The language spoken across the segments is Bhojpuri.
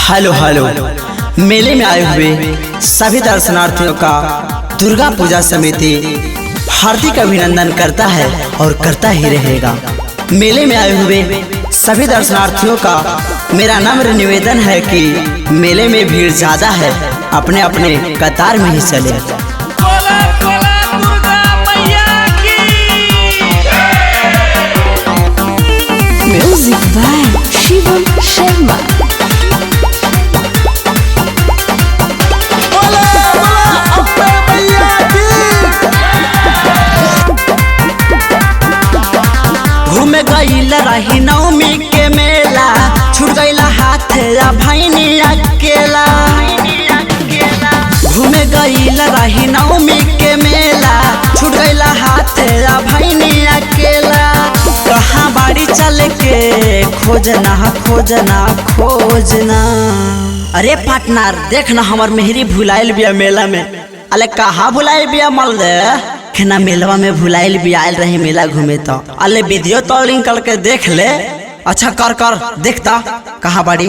हेलो हेलो, मेले में आए हुए सभी दर्शनार्थियों का दुर्गा पूजा समिति हार्दिक अभिनंदन करता है और करता ही रहेगा। मेले में आए हुए सभी दर्शनार्थियों का मेरा नम्र निवेदन है कि मेले में भीड़ ज़्यादा है, अपने अपने कतार में ही चले। बोला बोला दुर्गा मैया की। Music by Shivam Sharma. बोला बोला अम्बे मैया की। घूमे गईल रही नवमी के मेला, छूट गईला हाथ या भैनी अकेला। घूमे गईल रही नवमी के मेला, छूट गईला हाथ या भैनी अकेला। कहाँ बाड़ी चल के खोजना खोजना खोजना। अरे पार्टनर देख ना, हमार मेहरी भुलाइल बिया मेला में। अरे कहाँ भुलाइल बिया मल दे खेना मेलवा में भुलाइल भी आयल रही मेला घूमे तो। अरे वीडियो कॉलिंग करके देख ले। अच्छा कर कर देखता कहाँ बाड़ी।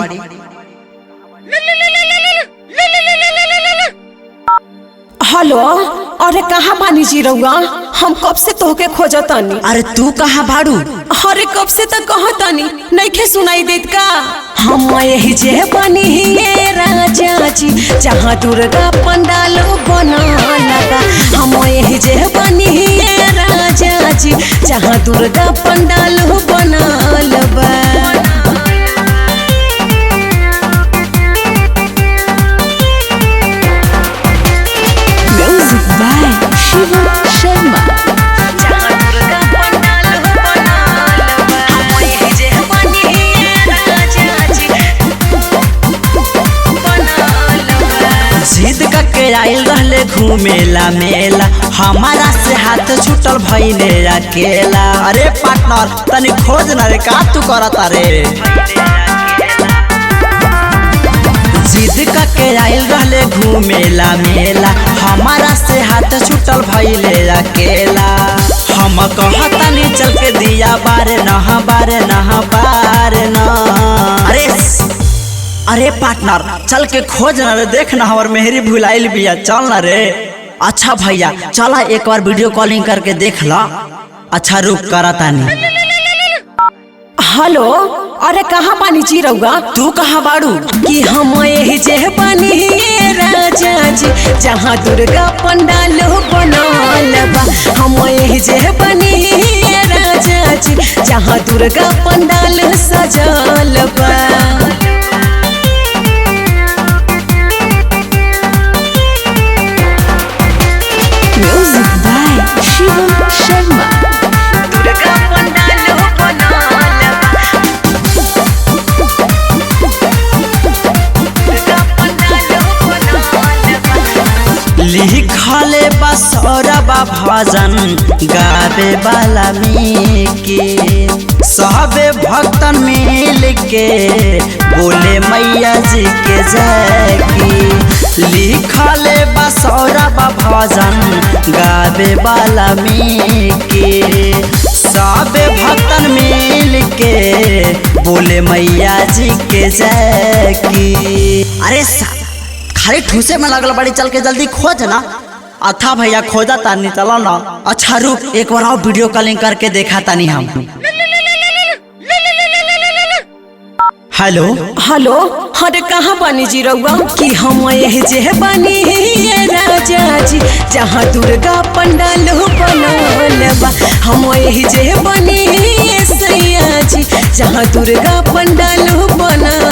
हेलो, अरे कहाँ बानी जी रउआ? हम कब से तोहके खोजतानी। अरे तू कहाँ बाड़ू? अरे कब से तो कहतानी, नइखे सुनाई देत का? हम यही जे बानी ये राजा जी, जहाँ दुर्गा पंडाल बनल बा। हम यही जे बानी ये राजा जी, जहाँ दुर्गा पंडाल बनल बा। Music by Shivam Sharma. जहाँ दुर्गा पंडाल बनल बा। हम यही जे बानी ये राजा जी, बनल बा। जिद करके आयल रहले घूमेला मेला, हमारा से हाथ छूटल भइले अकेला। अरे पार्टनर तनी खोज ना रे, का तू करता रे? जिद करके आयल रहले घूमेला मेला, हमारा से हाथ छूटल भइले अकेला। हम कहतानी चल के दिया बारे नहा बारे नहा बारे न। अरे अरे पार्टनर चल के खोज ना रे, देख ना हमार मेहरी भुलाइल बिया, चल ना रे। अच्छा भैया चला एक बार वीडियो कॉलिंग करके देख ला। अच्छा रुक करा तानी। हेलो, अरे कहाँ बानी जी रउआ? तू कहाँ बाड़ू? कि हम यही जे बानी ये राजा जी, जहाँ दुर्गा पंडाल बनल बा। हम यही जे बानी ये राजा जी, जहाँ दुर्गा पंडाल सजल बा। Music by Shivam Sharma. दुर्गा पंडाल बनल बा। दुर्गा पंडाल बनल बा। लिखले बसौरबा भजन गावे वाला में के सबे भक्तन मिल के बोले मैया जी के जय की। लिखले बसौरबा भजन गावे वाला में के सबे भक्तन मिल के बोले मैया जी के जय की। अरे खाली ठूसे में लगल बड़ी, चल के जल्दी खोज ना। अच्छा भैया खोजा तानी, चलो ना। अच्छा रुक एक बार और वीडियो कॉलिंग करके देखा तानी हम। हेलो हेलो, अरे कहाँ बानी जी रउआ? कि हम यही जे बानी ये राजा जी, जहाँ दुर्गा पंडाल बनल बा। हम यही जे बानी ये सैया जी, जहाँ दुर्गा पंडाल बनल